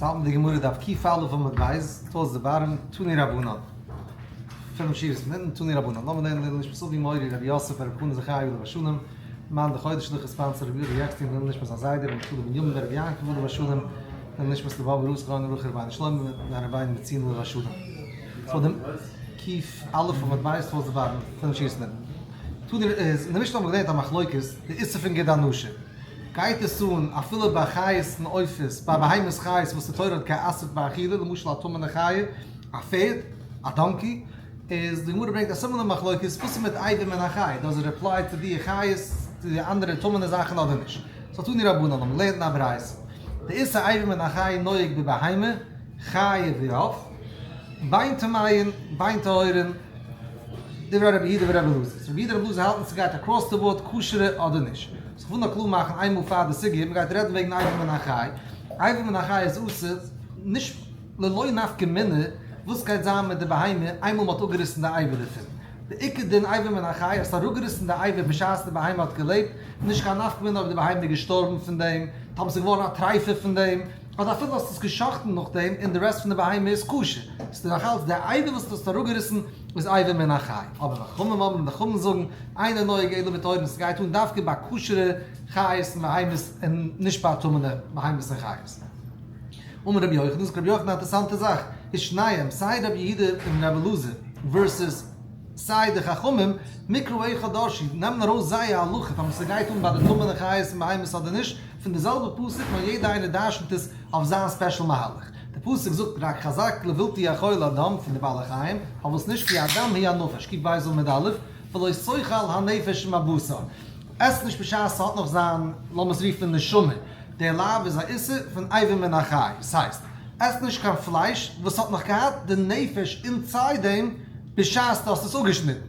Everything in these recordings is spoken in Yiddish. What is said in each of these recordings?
אונז האלטן די גמרא דף קא עמוד ב', towards the bottom, תנו רבנן. פינף שורות פון אונטן, תנו רבנן. לאמיר לערנען לעילוי נשמת אבי מורי רבי יוסף ברב חנא זכי' עליו השלום, מאן דחודש לכ' sponsor רבי יהודה יעקסטין לעילוי נשמת זיין זיידע רבי נפתלי בנימין ברבי יעקב עליו השלום, לעילוי נשמת לבבא רז זכרונו לברכה רבינו שלמה בן רבינו מציון עליו השלום. so דעם קא עמוד ב', towards the bottom, פינף שורות פון אונטן. תנו איז אין די משנה האבן מיר געלערנט א מחלוקת, די איסור פון גיד הנשה. גייט עס אן אפילו ביי חיות און עופות, ביי בהמות חיות וואס די תורה האט גע'אסר'ט באכילה, למשל א טמא'נע חיה, א פערד, א donkey, איז די גמרא ברענגט א similar מחלוקת, וואס איז מיט אבר מן החי, does it apply צו די חיות, צו די אנדערע טמא'נע זאכן אדער נישט? so תנו רבנן האבן געלערנט אין א ברייתא, די איסור אבר מן החי נוהג בבהמה, חיה ועוף, בין טמאין, בין טהורין, דברי רבי יהודה ורבי אלעזר. so רבי יהודה און רבי אלעזר האלטן ס'גייט across the board כשר'ע אדער נישט. so כ'וויל נאר קלאר מאכן איינמאל פאר די סוגיא, מ'גייט רעדן וועגן אבר מן החי. אבר מן החי איז אסור, נישט ללא נפקא מינה וואס גייט זיין מיט די בהמה איינמאל מ'האט אפגעריסן די אבר דערפון. די עיקר דין אבר מן החי, האסט אראפגעריסן די אבר בשעת די בהמה האט געלעבט, נישט קיין נפקא מינה אויב די בהמה איז געשטארבן פון דעם, טאמער ס'איז געווארן א טריפה פון דעם, אדער אפילו האסט עס גע'שחט'ן נאכדעם און די rest פון די בהמה איז כשר, ס'איז נאך אלץ די אבר וואס דו האסט אראפגעריסן איז אבר מן החי. אבער וחכמים אומרים, די חכמים זאגן, אינו נוהג אלא בטהורין, ס'גייט אן דווקא ביי כשר'ע חיות און בהמות און נישט ביי טמא'נע בהמות און חיות. אמר רבי יוחנן, זאגט רבי יוחנן א אינטערעסאנטע זאך, איז שניהם, סיי רבי יהודה און רבי אלעזר, versus סיי די חכמים, מקרא אחד דרשו, נעמען ארויס זייער הלכה טאמער ס'גייט אן ביי די טמא'נע חיות און בהמות אדער נישט, פון די זעלבע פסוק נאר יעדע איינער דרשנ'ט עס אויף זיין special מהלך. די פסוק זאגט רק חזק לבלתי יאכל הדם פון די בעלי חיים, פארוואס נישט כי הדם היא הנפש, קוק בית עמוד א', ולא תאכל הנפש עם הבשר. עס נישט בשעת ס'האט נאך זיין, לאמיר עס רופן נשמה. דער לאו איז א איסור פון אבר מן החי. ס'הייסט, עס נישט קיין פלייש וואס האט נאך געהאט די נפש inside דעם בשעת דו האסט עס אפגעשניטן.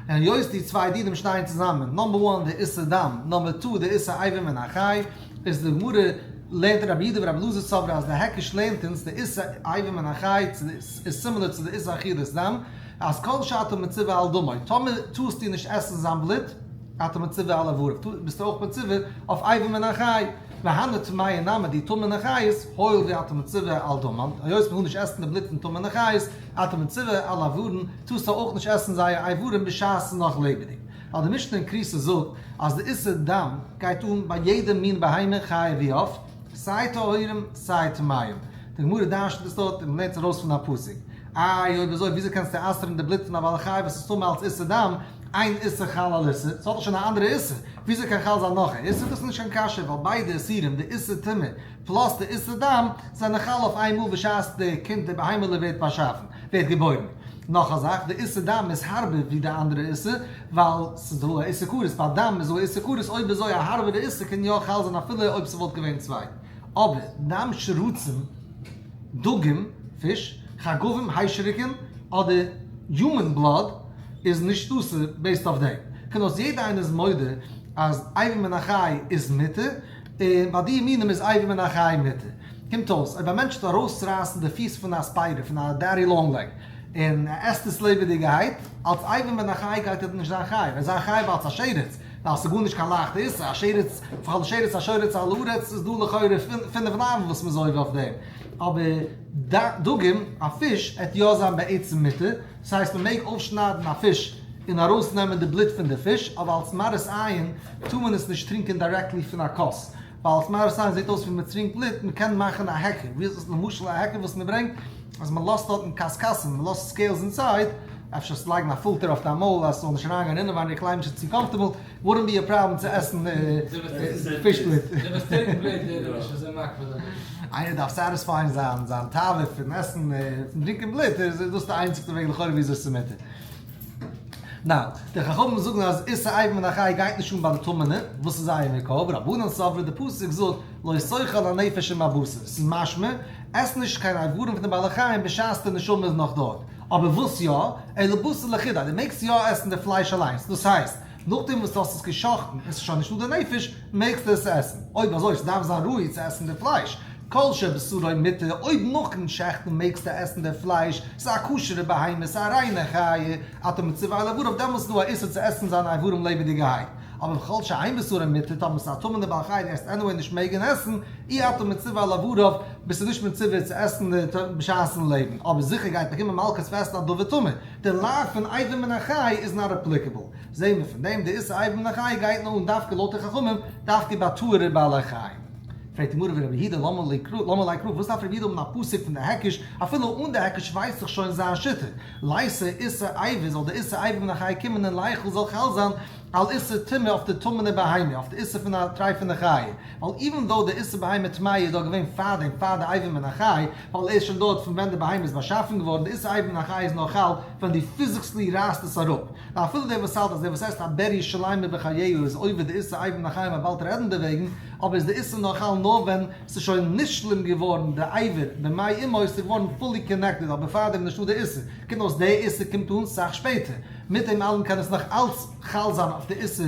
און היות די צוויי דינים שטייען צוזאמען, number one די איסור דם, number two די איסור אבר מן החי, איז די גמרא לערנט רבי יהודה ורבי אלעזר סברה אז די היקש לערנט אונז די איסור אבר מן החי איז similar צו די איסור אכילת דם, אז כל שאתה מצווה על דמו, טאמער טארסטו נישט עסן זיין בלוט, אתה מצווה על אבריו, ביסטו אויך מצווה אויף אבר מן החי, והני טמאי נמי די טמא'נע חיות, הואיל ואתה מצווה על דמן, היות מ'טאר נישט עסן די בלוט פון טמא'נע חיות, אתה מצווה על אברן, טארסטו אויך נישט עסן זייער איברים בשעת ס'איז נאך לעבעדיג. ווייל די משנה אין כריתות זאגט אז די איסור דם גייט אן ביי יעדע מין בהמה חיה ווי עוף, סיי טהורים סיי טמאים. די גמרא דרש'נט עס דארט און מ'לערנט עס ארויס פון א פסוק. איי אויב אזוי וויאזוי קענסטו אסר'ן די בלוט פון א בעל חי וואס איז טמא אלס איסור דם, איין איסור חל על איסור, ס'האט דאך שוין א אנדערע איסור, וויאזוי קען חל זיין נאך א איסור? דאס איז נישט קיין קשיא ווייל ביידע איסורים די איסור טומאה plus די איסור דם זענען חל אויף איין מאל בשעת די קינד די בהמה'לע ווערט באשאפן, ווערט געבוירן. נאך א זאך, די איסור דם איז הארבער ווי די אנדערע איסור, ווייל ס'איז דא א איסור כרת, ביי דם איז דא א איסור כרת, אויב אזוי א הארבערע איסור קען יא חל זיין אפילו אויב ס'וואלט געווען צוויי. אבער דם שרצים, דגים, פיש, חגבים, היישעריקן, אדער human blood איז נישט אסור based אויף דעם. קומט אויס יעדער איינער איז מודה אז אבר מן החי איז מותר, און ביי די מינים איז אבר מן החי מותר. קומט אויס, אויב א מענטש טוט ארויסרייסן די פיס פון א spider, פון א daddy long leg, און ער עסט עס לעבעדיגערהייט, אלס אבר מן החי גייט ער נישט זיין חייב, ער איז זיין חייב אלס א שרץ, ווייל ס'איז גארנישט קיין לייכטע איסור, א שרץ, וכל שרץ השורץ על הארץ איז דא לכאורה פינף לאווין וואס מ'איז עובר אויף דעם. אבער דגים, א פיש, עט יא זיין בעצם מותר, דאס הייסט מ'מעג אויפשניידן א פיש און ארויסנעמען די בלוט פון די פיש, אבער אלס מראית עין טאר מען עס נישט טרינקען directly פון א כוס, ווייל אלס מראית עין זעט אויס ווי מען טרינקט בלוט, מען קען מאכן א היכר, ווי איז למשל א היכר וואס מען ברענגט אז מען לאזט דארטן קשקשים, מען לאזט scales inside, אפשר עס לייגן א פילטער אויף דיין מויל אז עס זאל נישט אריינגיין אינעווייניג, כ'גלייב נישט ס'איז צו comfortable, wouldn't be a problem צו עסן פיש בלוט. איינער דארף satisfy ען זיין זיין תאווה פון עסן פון טרינקען בלוט, איז דאס די איינציגסטע וועג לכאורה וויאזוי ס'איז מותר. now, די חכמים זאגן אז איסור אבר מן החי גייט נישט אן ביי די טמא'נע, וואס איז זייער מקור? רבנן סברי די פסוק זאגט לא תאכל הנפש עם הבשר, ס'איז משמע, עס נישט קיין איברים פון די בעלי חיים בשעת די נשמה איז נאך דארט. אבער וואס יא? אלא בשר לחודיה, דו מעגסט יא עסן די פלייש אליינס, דאס הייסט, נאכדעם וואס דו האסט עס גע'שחט'ן און ס'איז שוין נישטא די נפש, מעגסטו עס עסן. אויב אזוי, ס'דארף זיין ראוי צו עסן די פלייש. כל שבשרו מותר, אויב נאכן שעכטן מעגסטו עסן די פלייש, ס'איז א כשר'ע בהמה, ס'איז א ריינע חיה, אתה מצווה על אבריו, דעמאלס איז דא א איסור צו עסן זיינע איברים לעבעדיגערהייט. אבער וכל שאין בשרו מותר, טאמער ס'איז א טמא'נע בעל חי דו וועסט anyway נישט מעגן עסן, אי אתה מצווה על אבריו, ביסטו נישט מצווה צו עסן בשעת'ן לעבן, אבער זיכער גייט באקומען מלקות פאר עסן א דבר טמא, די לאו פון אבר מן החי איז not applicable. זעהן מיר פון דעם די איסור אבר מן החי גייט נאר אן דווקא לויט די חכמים, דווקא ביי טהור'ע בעלי חיים. פרעגט די גמרא ורבי יהודה למה לי קרא למה לי קרא וואס דארף רבי יהודה האבן א פסוק פון די היקש אפילו אן די היקש ווייסט זיך שוין זיין שיטה ליתא איסור אבר זאל די איסור אבר מן החי קומען און ליחול זאל חל זיין על איסור טומאה אויף די טמא'נע בהמה אויף די איסור פון א טרייפענע חיה ווייל even though די איסור בהמה טמאה איז דאך געווען פאר דעם פאר די אבר מן החי ווייל ער איז שוין דארט פון ווען די בהמה איז באשאפן געווארן די איסור אבר מן החי איז נאר חל ווען דו physically רייסט עס אראפ ואפילו דער וואס האלט אז דער וואס עסט א בריה שלימה בחייו איז עובר די איסור אבר מן החי מ'וועט באלד רעדן דערוועגן, אבער איז די איסור נאר חל נאר ווען ס'איז שוין נשלם געווארן די אבר במעי אמו איז ס'געווארן fully connected אבער פארדעם איז נישטא די איסור, קומט אויס די איסור קומט אן סאך שפעטער, מיט דעם אלעם קען עס נאך אלץ חל זיין אויף די איסור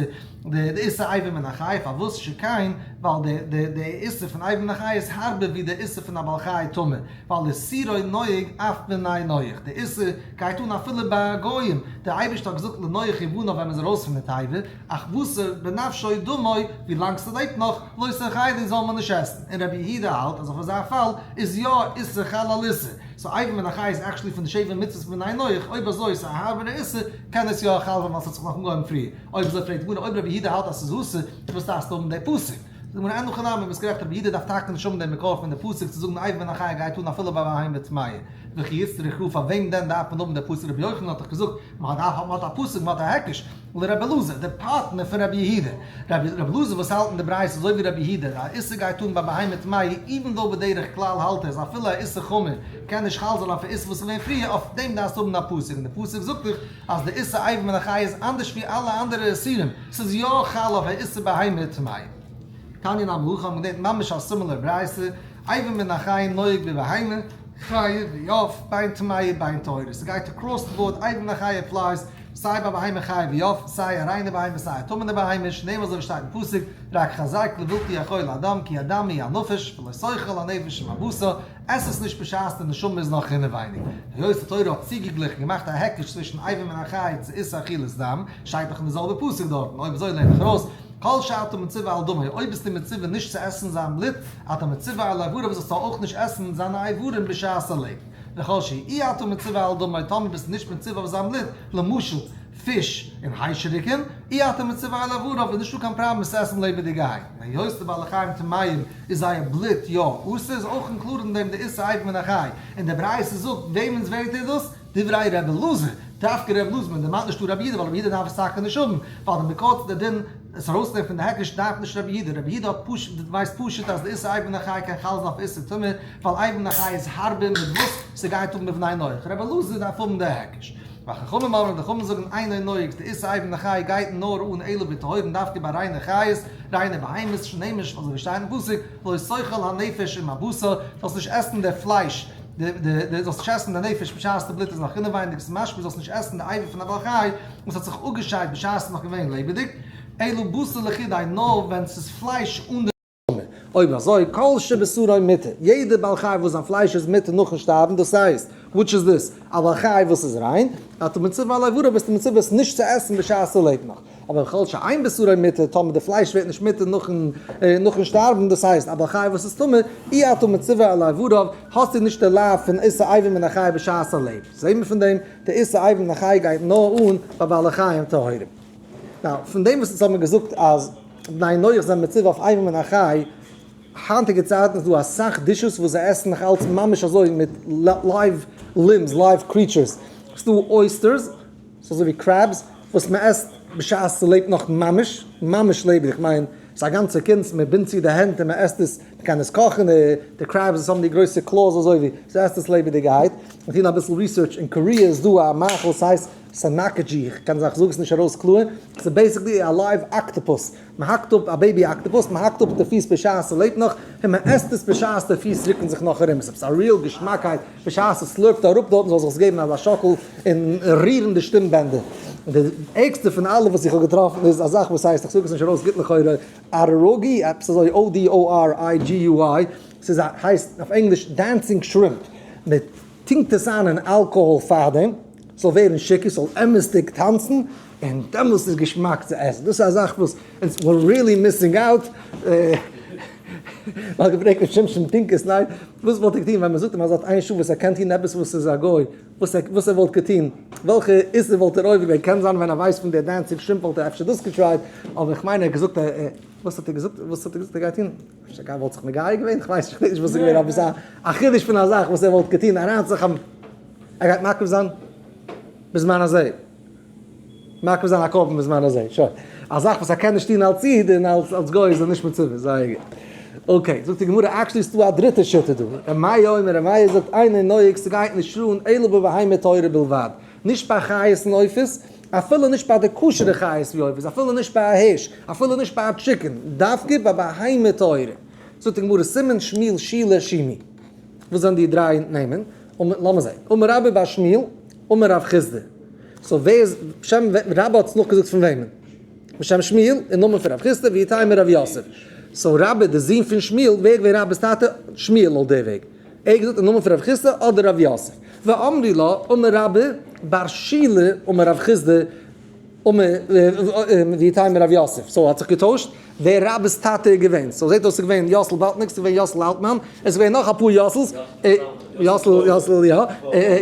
די איסור אבר מן החי, פארוואס שכן ווייל די די די איסור פון אבר מן החי איז הארבער ווי די איסור פון א בעל חי טמא. ווייל איסורו נוהג אף בבני נח, די איסור גייט אן אפילו ביי גויים, דער אייבערשטער האט געזאגט לנח ובניו ווען מען איז ארויס פון די תיבה, אך בשר בנפשו דמו, ווי לאנג ס'לעבט נאך, לא תאכלו זאל מען נישט עסן, און רבי יהודה האלט אז אויף אזא פאל איז יא איסור חל על איסור, so אבר מן החי איז actually פון די שבע מצוות פון בני נח, אויב אזוי איז א הארבערע איסור, קען עס יא חל זיין ווייל ס'האט זיך נאך אנגעהויבן פריער, אויב אזוי פרעגט די גמרא אויב רבי יהודה האלט אז ס'איז אסור, וואס דארפסטו האבן די פסוק? זאגט מיר אין הכי נמי, ביסט גערעכט רבי יהודה דארף טאקע נישט האבן דעם מקור פון די פסוק צו זאגן אבר מן החי גייט אן אפילו ביי בהמה טמאה. וכי איצטריך קרא פאר וועם דען דארף מען האבן די פסוק רבי יוחנן האט דאך געזאגט מען דארף מען האט א פסוק מען האט א היקש לרבי אלעזר דער פארטנער פון רבי יהודה רבי אלעזר וואס האלט אין די ברייתא אזוי ווי רבי יהודה א איסור גייט אן ביי בהמה טמאה even though בדרך כלל האלט ער אז אפילו א איסור חמור קען נישט חל זיין אויף א איסור וואס איז געווען פריער אויף דעם דארפסטו האבן א פסוק און די פסוק זאגט דיך אז די איסור אבר מן החי איז אנדערש ווי אלע אנדערע איסורים, ס'איז יא חל אויף א איסור בהמה טמאה. תניא נמי הכי האבן געלערנט ממש א similar ברייתא, אבר מן החי נוהג בבהמה, חיה ועוף, בין טמאה בין טהורה, ס'גייט across the board, אבר מן החי applies סיי ביי בהמה חיה ועוף, סיי א ריינע בהמה סיי א טמא'נע בהמה, שנאמר אזוי ווי שטייט אין פסוק, רק חזק לבלתי אכול הדם כי הדם הוא הנפש, ולא תאכל הנפש עם הבשר, עס עס נישט בשעת די נשמה איז נאך אינעווייניג. היות די תורה האט צוגעגליכן געמאכט א היקש צווישן אבר מן החי צו איסור אכילת דם, שטייט דאך אין די זעלבע פסוק דארטן, אויב אזוי לערן איך ארויס, כל שאתה מצווה על דמו, אויב ביסטו מצווה נישט צו עסן זיין בלוט, אתה מצווה על איבריו זאלסטו אויך נישט עסן זיינע איברים בשעת ער לעבט. וכל שאי אתה מצווה על דמו, טאמער ביסטו נישט מצווה אויף זיין בלוט, למשל, פיש און היישעריקן, אי אתה מצווה על איבריו איז נישטא קיין פראבלעם עס צו עסן לעבעדיגערהייט, און היות די בעלי חיים טמאים איז זייער בלוט יא אסור איז אויך included אין דעם די איסור אבר מן החי, און די ברייתא זאגט וועמענס ווערטער איז דאס? דברי ר' אלעזר, דווקא ר' אלעזר, מען דערמאנט נישט דא רבי יהודה ווייל רבי יהודה דארף עס טאקע נישט האבן, ווייל די מקור צו די דין עס ארויסנעמען פון די היקש דארף נישט רבי יהודה, רבי יהודה האט פשוט ווייסט פשוט אז די איסור אבר מן החי קען חל זיין אויף איסור טומאה, ווייל אבר מן החי איז הארבער מיט וואס ס'גייט אן בבני נח, ר' אלעזר דארף האבן די היקש. וחכמים אומרים, די חכמים זאגן אינו נוהג, די איסור אבר מן החי גייט נאר אן אלא בטהורין דווקא ביי ריינע חיות, ריינע בהמות, שנאמר אזוי ווי שטייט אין פסוק, לא תאכל הנפש עם הבשר, זאלסט נישט עסן די פלייש, די זאלסט נישט עסן די נפש בשעת די בלוט איז נאך אינעווייניג, ס'איז משמע זאלסט נישט עסן די אבר פון א בעל חי וואס האט זיך אפגעשיידט בשעת ס'איז נאך געווען לעבעדיג, אלא בשר לחודיה, נאר ווען ס'איז פלייש אן די. אויב אזוי, כל שבשרו מותר, יעדער בעל חי וואס זיין פלייש איז מותר נאכן שטארבן, דאס הייסט, which is this, א בעל חי וואס איז ריין, אתה מצווה על איבריו ביסטו מצווה עס נישט צו עסן בשעת ער לעבט נאך. אבער כל שאין בשרו מותר, טאמער די פלייש ווערט נישט מותר נאכן שטארבן, דאס הייסט, א בעל חי וואס איז טמא, אי אתה מצווה על איבריו, האסטו נישט די לאו פון איסור אבר מן החי בשעת ער לעבט. זעהן מיר פון דעם, די איסור אבר מן החי גייט נאר אן ביי בעלי חיים טהורים. Now, פון דעם וואס אונז האבן געזאגט אז בני נח זענען מצווה אויף אבר מן החי, היינטיגע צייטן איז דא אסאך dishes וואס זיי עסן נאך אלץ ממש אזוי מיט live limbs, live creatures. ס'איז דא oysters, ס'איז אזוי ווי crabs, וואס מען עסט בשעת ס'לעבט נאך ממש, ממש לעבעדיג, כ'מיין, ס'איז א גאנצע קונץ, מען בינדט צו די הענט און מען עסט עס, מען קען עס קאכן, די crabs וואס האבן די גרויסע claws אזוי ווי, ס'עסט עס לעבעדיגערהייט. מען טון אביסל research, אין קאריע איז דא א מאכל ס'הייסט sannakji, איך קען זיך זאג עס נישט ארויס קלאר, ס'איז basically א live octopus, מען האקט אפ א baby octopus, מען האקט אפ די פיס בשעת ס'לעבט נאך, און מען עסט עס בשעת די פיס רוקן זיך נאך ארום, ס'איז א real געשמאקייט, בשעת עס slurp ט אראפ דארטן זאל זיך עס געבן אזא שאקל און רירן די שטים בענדער. און די ערגסטע פון אלע וואס איך האב געטראפן איז א זאך וואס הייסט, איך זאג עס נישט ארויס גוט לכאורה, odorigui, עפעס אזוי O-D-O-R-I-G-U-I, ס'איז א, הייסט אויף ענגליש dancing shrimp, מען טונקט עס איין אין אלקאהאל פארדעם, ס'זאל ווערן שיכור, ס'זאל אמת'דיג טאנצן, און דעמאלס איז געשמאק צו עסן, דאס איז א זאך וואס אונז we're really missing out, מ'האט געפרעגט ר' שמשון פינקוס ניין, וואס וואלט ער געטון ווען מ'זאגט אים אז ער האט איין שעה וואס ער קען טון עפעס וואס איז א גוי, וואס ער וואלט געטון, וועלכע איסור וואלט ער עובר געווען, קען זיין ווען ער ווייסט פון די dancing shrimp וואלט ער אפשר דאס גע try ט, אבער איך מיין ער האט געזאגט וואס האט ער געזאגט, וואס האט ער געזאגט ער גייט טון? אפשר ער וואלט זיך מגייר געווען, איך ווייס נישט וואס איז געווען אבער ס'איז א חידוש פון א זאך וואס ער וואלט געטון אריינצוכאפן, ער גייט מקריב זיין בזמן הזה, מקריב זיין א קרבן בזמן הזה, שוין, א זאך וואס ער קען נישט טון אלס איד און אלס גוי איז ער נישט מצווה, זייער גוט. okay, זאגט די גמרא, actually איז דא א דריטע שיטה דא, ר' מאיר אומר, ר' מאיר זאגט אינו נוהג ס'גייט נישט אן אלא בבהמה טהורה בלבד, נישט ביי חיות און עופות, אפילו נישט ביי די כשר'ע חיות ווי עופות, אפילו נישט ביי א הערש, אפילו נישט ביי א chicken, דווקא ביי בהמה טהורה. זאגט די גמרא, סימן שמואל שילא שימי. וואס זענען די דריי נעמען? לאמיר זען. אמר רבה בר שמואל, אמר רב חסדא. so ווער איז, בשם רבה האט עס נאכגעזאגט פון וועמען? בשם שמואל, אין נאמען פון רב חסדא, ואיתימא רב יוסף. so רבה די זון פון שמואל, ווער איז געווען רבה'ס טאטע? שמואל לויט די וועג. ער האט געזאגט אין נאמען פון רב חסדא אדער רב יוסף. ואמרי לה, אמר רבה בר שילא אמר רב חסדא אמר ואיתימא רב יוסף. so האט זיך געטוישט ווער רבה'ס טאטע איז געווען. so זעט אויס ס'איז געווען יאסל באטניק, ס'איז געווען יאסל אלטמאן, עס איז געווען נאך אפאר יאסל'ס, יאסל, יאסל, יא,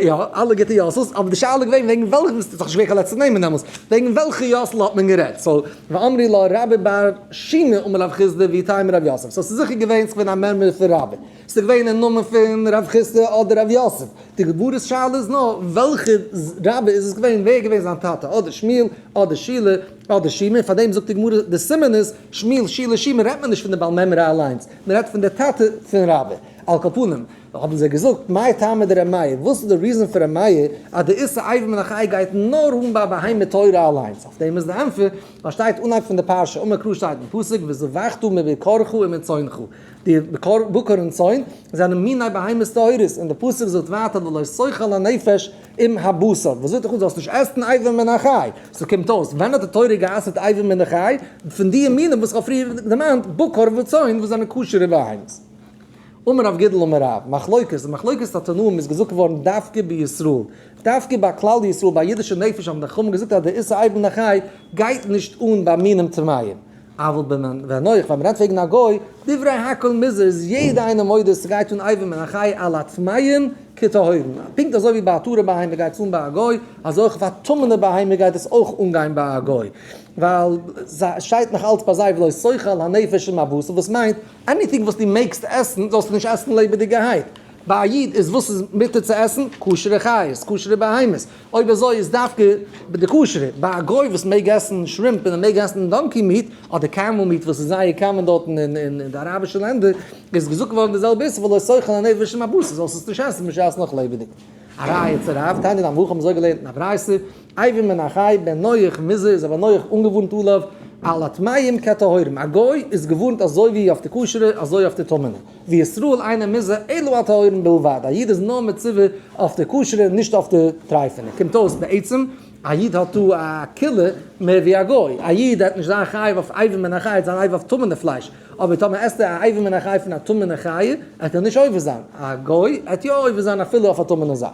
יא, אלע גוטע יאסל'ס, אבער די שאלה איז געווען וועגן וועלכן, ס'איז דאך נישט געווען קיין לעצטע נעמען דעמאלס, וועגן וועלכע יאסל האט מען גערעדט. so ואמרי לה רבה בר שימי אמר רב חסדא ואיתימא רב יוסף. so ס'איז זיכער געווען, ס'איז געווען א מימרא פון רבה. ס'איז געווען אין נאמען פון רב חסדא אדער רב יוסף. די גמרא'ס שאלה איז נאר וועלכע רבה איז עס געווען, ווער איז געווען זיין טאטע, אדער שמואל, אדער שילא, אדער שימי, פאר דעם זאגט די גמרא די סימן איז שמואל, שילא, שימי רעדט מען נישט פון די בעל מימרא אליינס, מען רעדט פון די טאטע פון רבה. על כל פנים, האבן זיי געזאגט, מאי טעמא דר' מאיר, וואס איז די reason פון ר' מאיר אז די איסור אבר מן החי גייט נאר אן ביי בהמה טהורה אליינס? אויף דעם איז די ענטפער, ווייל שטייט אנהייב פון די פרשה, אמר קרא שטייט אין פסוק וזבחת מבקרך ומצאנך. די בקר און צאן זענען מיני בהמות טהורות, און די פסוק זאגט ווייטער ולא תאכל הנפש עם הבשר, וואס זאגט דיך אן זאלסט נישט עסן אבר מן החי, ס'קומט אויס ווען האט די תורה גע'אסר'ט אבר מן החי? פון די מינים וואס איך האב פריער דערמאנט, בקר וצאן וואס זענען כשר'ע בהמות. אמר רב גידל אמר רב, מחלוקת, די מחלוקת התנאים איז געזאגט געווארן דווקא בישראל, דווקא ביי כלל ישראל, ביי אידישע נפש האבן די חכמים געזאגט אז די איסור אבר מן החי גייט נישט אן ביי מינים טמאים. אבל בן נח, ווען מ'רעדט וועגן א גוי, דברי הכל מוזר איז יעדע איינער מודה ס'גייט אן אבר מן החי על הטמאין כטהורין. פונקט אזוי ווי ביי א טהור'ע בהמה גייט עס אן ביי א גוי, אזוי אויך אויף א טמא'נע בהמה גייט עס אויך אנגיין ביי א גוי. ווייל ס'שטייט נאך אלץ ביי זיי ולא תאכל הנפש עם הבשר וואס מיינט, anything וואס דו מעגסט עסן זאלסטו נישט עסן לעבעדיגערהייט. ביי א איד איז וואס איז מותר צו עסן? כשר'ע חיות, כשר'ע בהמות. אויב אזוי איז דווקא ביי די כשר'ע. ביי א גוי וואס מעג עסן shrimp און ער מעג עסן donkey meat, אדער camel meat וואס איז זייער common דארטן אין די אראבישע לענדער, איז געזאגט געווארן די זעלבע איסור ולא תאכל הנפש עם הבשר, זאלסט עס נישט עסן בשעת נאך לעבעדיג. א ראיה צו רב, תניא נמי הכי האבן אזוי געלערנט אין א ברייתא, אבר מן החי, בן נח מוזהר איז א בן נח אנגעווארנט עליו על הטמאים כטהורים, א גוי איז געווארנט אזוי ווי אויף די כשר'ע אזוי אויף די טמא'נע, וישראל אינו מוזהר אלא על טהורים בלבד, א איד איז נאר מצווה אויף די כשר'ע נישט אויף די טרייפענע, קומט אויס בעצם א איד האט דא א קולא מער ווי א גוי, א איד העט נישט זיין חייב אויף אבר מן החי, ער העט זיין חייב אויף טמא'נע פלייש, אבער טאמער עסט ער א אבר מן החי פון א טמא'נע חיה, העט ער נישט עובר זיין, א גוי העט יא עובר זיין אפילו אויף א טמא'נע זאך.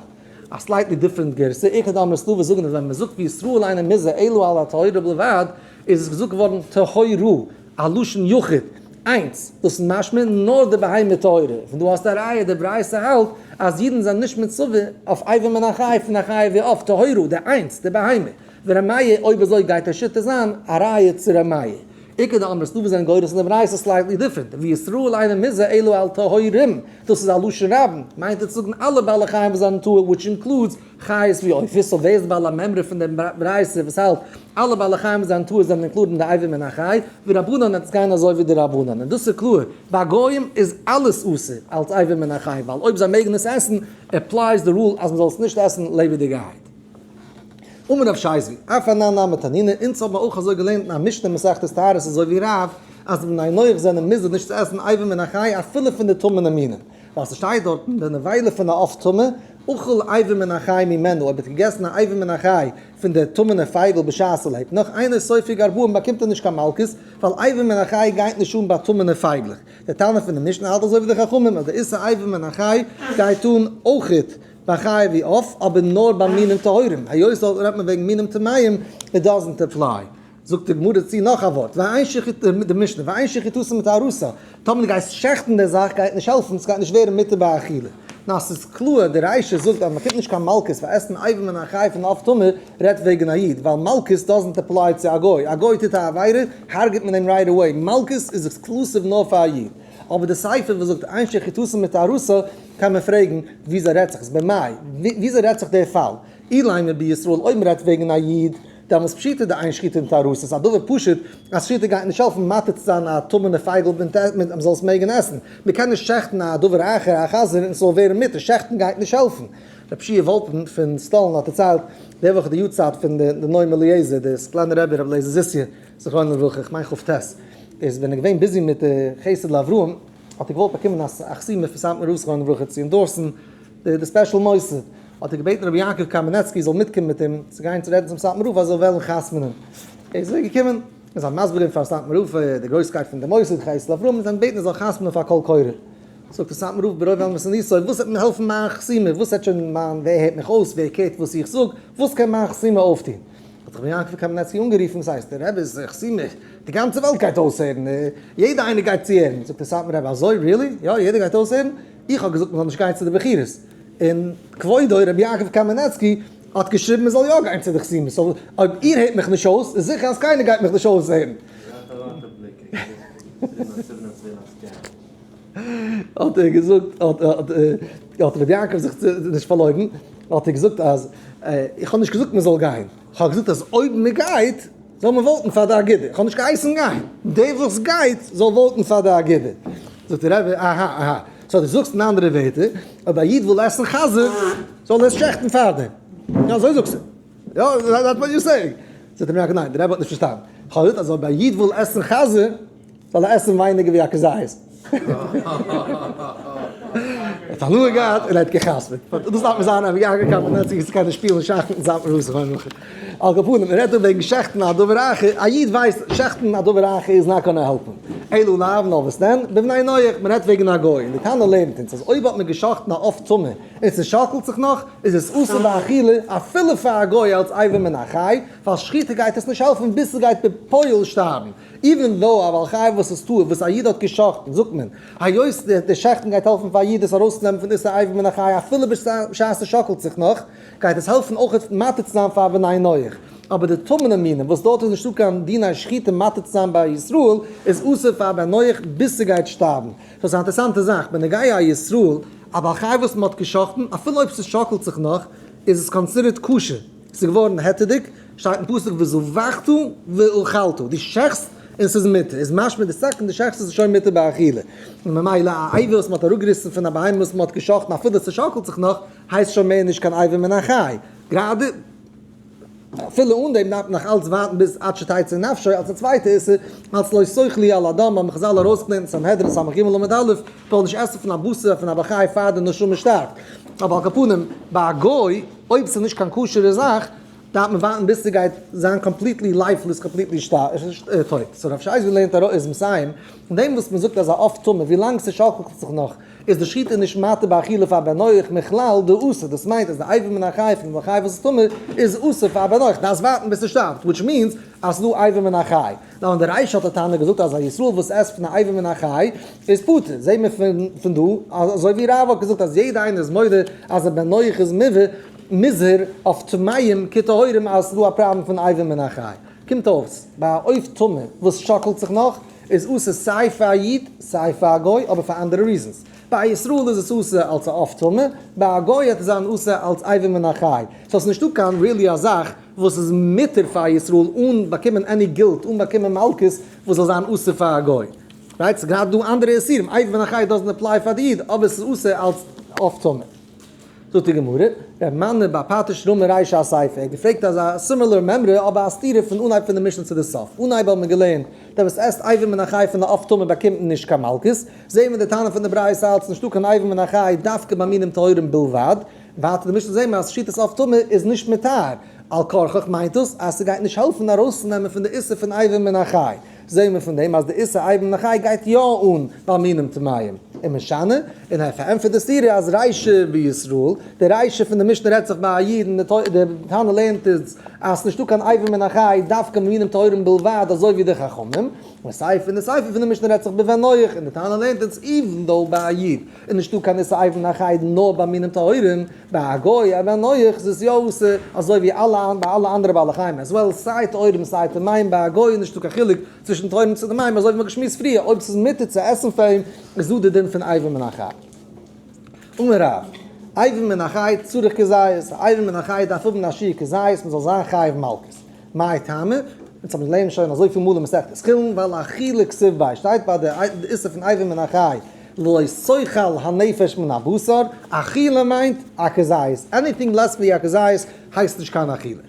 א slightly different גירסא, איכא דאמרי ס'דא וואס זאגן אז ווען מ'זאגט וישראל אינו מוזהר אלא על הטהורה בלבד, איז עס געזאגט געווארן טהורה, א לשון יחיד, איינס, דאס איז משמע נאר די בהמה טהורה, פון דא האסטו א ראיה, די ברייתא האלט אז אידן זענען נישט מצווה אויף אבר מן החי פון א חיה ועוף, טהורה, די איינס, די בהמה, ור' מאיר, אויב אזוי גייט די שיטה זיין א ראיה צו ר' מאיר. איכא דאמרי ס'דא וואס זענען גורס אין די ברייתא slightly different, וישראל אינו מוזהר אלא על טהורים, דאס איז א לשון רבים, מיינט ער צו זאגן אלע בעלי חיים וואס זענען טהור which includes חיות ווי עופות, so ווער איז בעל המימרא פון דעם ברייתא וואס האלט אלע בעלי חיים וואס זענען טהור זענען included אין די אבר מן החי, ורבנן וועט עס גיין אזוי ווי די רבנן, און דאס איז קלאר, ביי גוים איז אלעס אסור אלס אבר מן החי, ווייל אויב זיי מעגן עס עסן applies די rule אז מען זאל עס נישט עסן לעבעדיגערהייט. אמר רב ששת, אף אנן נמי תנינא, אונז האבן אויך אזוי געלערנט אין א משנה מסכת טהרות אזוי ווי רב, אז בני נח זענען מוזהר נישט צו עסן אבר מן החי אפילו פון די טמא'נע מינים, ווייל ס'שטייט דארטן די נבילה פון א עוף טמא, אכל אבר מן החי ממנו, אויב האט געגעסן א אבר מן החי פון די טמא'נע פייגל בשעת ס'לעבט נאך, אינו סופג ארבעים באקומט ער נישט קיין מלקות, ווייל אבר מן החי גייט נישט אן ביי טמא'נע פייגלעך. די תנא פון די משנה האלט אזוי ווי די חכמים אז די איסור אבר מן החי גייט אן אויכעט. ביי חיה ווי עוף, אבער נאר ביי מינים טהורים, היות דארט רעדט מען וועגן מינים טמאים, it doesn't apply. זאגט די גמרא צו נאך א ווארט, ואין שחיט, די משנה, ואין שחיטתו מטהרתה, טאמער דו גייסט שעכטן די זאך גייט נישט העלפן, ס'גייט נישט ווערן מותר באכילה. נאר ס'איז קלאר, די רישא זאגט אז מ'קריגט נישט קיין מלקות פאר עסן אבר מן החי פון עוף טמא, רעדט וועגן א איד, ווייל מלקות doesn't apply צו א גוי, א גוי טוט א עבירה, הרג'ט מען אים right away, מלקות איז exclusive נאר פאר א איד. אבער די סיפא וואס זאגט אין שחיטתו מטהרתה, קען מען פרעגן, וויאזוי רעדט זיך עס? במאי? וויאזוי רעדט זיך דער פאל? אילימא בישראל אויב מ'רעדט וועגן א איד, דעמאלס פשיטא דאין שחיטה מטהרתה, ס'איז א דבר פשוט אז שחיטה גייט נישט העלפן מתיר צו זיין א טמא'נע פייגל מיט אז מ'זאל עס מעגן עסן, מ'קען נישט שעכטן א דבר אחר א חזיר און ס'זאל ווערן מותר, שעכטן גייט נישט העלפן. רבי שיע וואלפן פון סטאלין האט דערציילט די וואך די יארצייט פון די נועם אליעזר, די סקולענער רבי רבי אליעזר זיסיא זכרונו לברכה, כ'מיין כ ט, איז ווען ער געווען busy מיט די חסד לאברהם האט ער געוואלט באקומען א חתימה פון סאטמאר רב זכרונו לברכה צו endorse ן די special מוסד, האט ער געבעטן רבי יעקב קאמינעצקי זאל מיטקומען מיט אים צו גיין צו רעדן צום סאטמאר רב אז ער זאל וועלן חתמ'נען. ער איז אזוי געקומען און זיי האבן מסביר געווען פארן סאטמאר רב די גרויסקייט פון די מוסד חסד לאברהם און זיי האבן געבעטן ער זאל חתמ'נען פאר קול קורא. זאגט דער סאטמאר רב ברוב ענוותנותו, וואס וועט מיר העלפן מיין חתימה, וואס וועט שוין מיין, ווער הערט מיך אויס, ווער קערט וואס איך זאג, וואס קען מיין חתימה אויפטון? האט רבי יעקב קאמינעצקי אנגערופן, וואס הייסט, דער רבי'ס חתימה, די גאנצע וועלט גייט אויסהערן, יעדער איינער גייט צוהערן. זאגט דער סאטמאר רבי, אזוי? really? יא, יעדער גייט אויסהערן? איך האב געזאגט מען זאל נישט גיין צו די בחירות. און כבודו רבי יעקב קאמינעצקי האט געשריבן מען זאל יא גיין צו די חתימות, so אויב איר הערט מיך נישט אויס איז זיכער אז קיינער גייט מיך נישט אויסהערן. האט ער געזאגט, האט רבי יעקב זיך נישט פארלוירן, האט ער געזאגט אז איך האב נישט געזאגט מען זאל גיין, איך האב געזאגט אז אויב מען גייט זאל מען vote ן פאר די אגודה, איך האב נישט געהייסן גיין, דער וואס גייט זאל vote ן פאר די אגודה. זאגט דער רבי, אהא אהא, so דו זאגסט אין אנדערע ווערטער, אויב א איד וויל עסן חזיר, זאל ער עס שעכטן פארדעם. יא, אזוי זאגסטו. יא, that's what you saying. זאגט רבי יעקב, ניין, דער רבי האט נישט פארשטאנען. איך האב געזאגט אז אויב א איד וויל עסן חזיר, זאל ער עסן ווייניגער ווי א כזית. ער האט הנאה געהאט און ער האט גע'חתמ'עט. דאס דארף מען זיין רבי יעקב קאמינעצקי צו קענען שפילן שאך מיטן סאטמאר רב זכרונו לברכה. על כל פנים, מ'רעדט דא וועגן שעכטן א דבר אחר, א איד ווייסט שעכטן א דבר אחר איז not gonna העלפן. אלא לאו נאר וואס דען? בבני נח, מ'רעדט וועגן א גוי, און די תנא לערנט אונז אז אויב האט מען געשאכטן א עוף טמא און ס'שאקלט זיך נאך, איז עס אסור באכילה אפילו פאר א גוי אלץ אבר מן החי, ווייל שחיטה גייט עס נישט העלפן ביז ס'גייט בפועל שטארבן. even though א בעל חי וואס איז טהור וואס א איד האט גע'שחט'ן זאגט מען היות די שעכטן גייט העלפן פאר א איד עס ארויסצונעמען פון איסור אבר מן החי אפילו בשעת ס'שאקלט זיך נאך גייט עס העלפן אויך מתיר צו זיין פאר בני נח אבער די טמא'נע מינים וואס דארט איז נישטא קיין דיני שחיטה מתיר צו זיין ביי ישראל איז אסור פאר בן נח ביז ס'גייט שטארבן. סאו ס'איז א אינטערעסאנטע זאך בנוגע א ישראל א בעל חי וואס מ'האט גע'שחט'ן אפילו אויב ס'שאקלט זיך נאך איז עס considered כשר. ס'איז געווארן היתר'דיג, שטייט אין פסוק וזבחת ואכלת, דו שעכסט און ס'איז מותר, איז משמע די second דו שעכסט איז עס שוין מותר באכילה, און ממילא א אבר וואס מ'האט אראפגעריסן פון א בהמה וואס מ'האט געשאכטן אפילו ס'שאקלט זיך נאך, הייסט שוין מער נישט קיין אבר מן החי, גראדע אפילו אן דעם דארף מען נאך אלץ ווארטן ביז עד שתצא נפשו, אלס א צווייטע איסור, אלס לא תאכלו על הדם האבן חזל ארויסגעלערנט אין סנהדרין ס"ג עמוד א', מ'זאל נישט עסן פון א בשר פון א בעל חי פאר די נשמה שטארבט, אבער על כל פנים ביי א גוי אויב ס'איז נישט קיין כשר'ע זאך, דארף מען ווארטן ביז ס'גייט זיין completely lifeless, completely טויט. so רב שייזי לערנט ארויס, איז מסיים, פון דעם וואס מ'זאגט אז א עוף טמא, ווילאנג ס'שאקלט זיך נאך, איז די שחיטה נישט מתיר באכילה פאר בן נח מכלל דאסור, דאס מיינט אז די אבר מן החי פון בעל חי וואס איז טמא איז אסור פאר בן נח, דארפסט ווארטן ביז ס'שטארבט, which means אז ס'איז דא אבר מן החי. נאר אין די רישא האט די תנא געזאגט אז א ישראל וואס עסט פון א אבר מן החי איז פטור, זעהן מיר פון דא אז אזוי ווי רב האט געזאגט אז יעדע איינער איז מודה אז א בן נח איז מוזהר אויף טמאים כטהורים אז ס'איז דא א פראבלעם פון אבר מן החי. קומט אויס ביי א עוף טמא וואס שאקלט זיך נאך איז אסור סיי פאר א איד סיי פאר א גוי אבער פאר אנדערע reasons. ביי א ישראל איז עס אסור אלס א עוף טמא, ביי א גוי העט עס זיין אסור אלס אבר מן החי. so ס'איז נישטא קיין really א זאך וואס איז מותר פאר א ישראל אן באקומען any guilt, אן באקומען מלקות, וואס זאל זיין אסור פאר א גוי. right? ס'איז גראדע דא אנדערע איסורים, אבר מן החי doesn't apply פאר די איד, אבער ס'איז אסור אלס עוף טמא. זאגט די גמרא, ר' מני בר פטיש רמי רישא אסיפא, ער האט געפרעגט אזא similar מימרא אבער א סתירה פון אנהייב פון די משנה צו די סוף, אנהייב האבן מיר געלערנט, דער וואס עסט אבר מן החי פון די עוף טמא באקומט נישט קיין מלקות, זעהן מיר די תנא פון די ברייתא אלץ נישטא קיין אבר מן החי דווקא ביי מינים טהורים בלבד, ווייטער די משנה זעהן מיר אז שחיטת עוף טמא איז נישט מטהר, על כרחך מיינט דאס אז ס'גייט נישט העלפן ארויסצונעמען פון די איסור פון אבר מן החי, זעהן מיר פון דעם אז די איסור אבר מן החי גייט יא אן ביי מינים טמאים. ומשני, און ער פארענטפערט די סתירה אז רישא בישראל, די רישא פון די משנה רעדט זיך ביי א איד און די תנא לערנט אונז אז ס'נישטא קיין אבר מן החי דווקא במינים טהורים בלבד אזוי ווי די חכמים, און סיפא און די סיפא פון די משנה רעדט זיך בבן נח און די תנא לערנט אונז even though ביי א איד איז נישטא קיין איסור אבר מן החי נאר ביי מינים טהורים, ביי א גוי א בן נח איז עס יא אסור אזוי ווי אלע ביי אלע אנדערע בעלי חיים as well סיי טהורים סיי טמאים ביי א גוי איז נישטא קיין חילוק צווישן טהורים צו טמאים אזוי ווי מ'האט געשמועסט פריער אויב ס'איז מותר צו עסן פאר אים איז דא די דין פון אבר מן החי. אמר רב, אבר מן החי צריך כזית, אבר מן החי דארף האבן א שיעור כזית מ'זאל זיין חייב מלקות. מאי טעמא? אונז האבן געלערנט שוין אזויפיל מאל אין מסכת חולין, ווייל אכילה כתיב ביה שטייט ביי די איסור פון אבר מן החי לא תאכל הנפש מן הבשר, אכילה מיינט א כזית, anything less ווי א כזית הייסט נישט קיין אכילה.